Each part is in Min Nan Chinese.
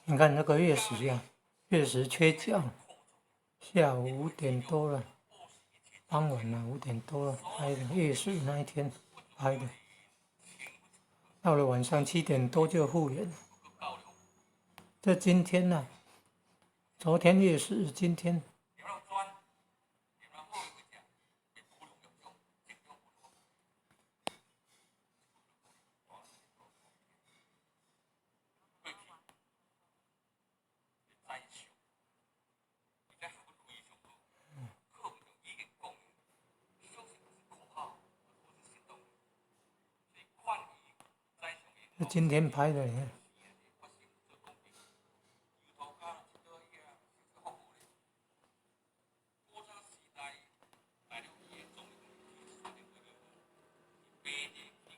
你看那個月食啊，月食缺角，下午五點多了，傍晚了五點多了拍的，月食那一天拍的，到了晚上7點多就復原。這今天呢，昨天月食，今天。這今天拍的，你看。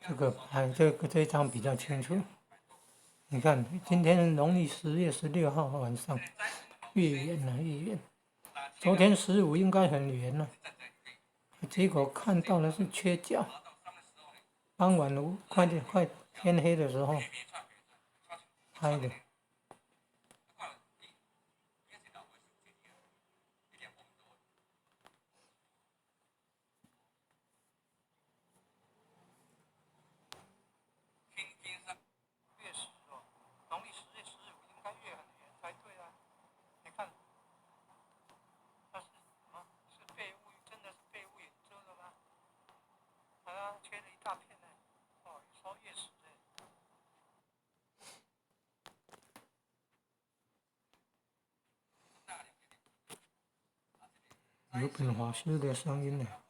這個拍這個這張比較清楚。你看，今天農曆10月16號晚上，月圓了，月圓。昨天15應該很圓了，結果看到的是缺角。傍晚快點快天黑的時候拍的。月食哦，農曆10月15應該月很圓才對啊。你看，那是什麼？是被烏，真的是被烏雲遮了嗎？啊，缺了一大片呢。哦，說月食呢。有本法師的聲音呢。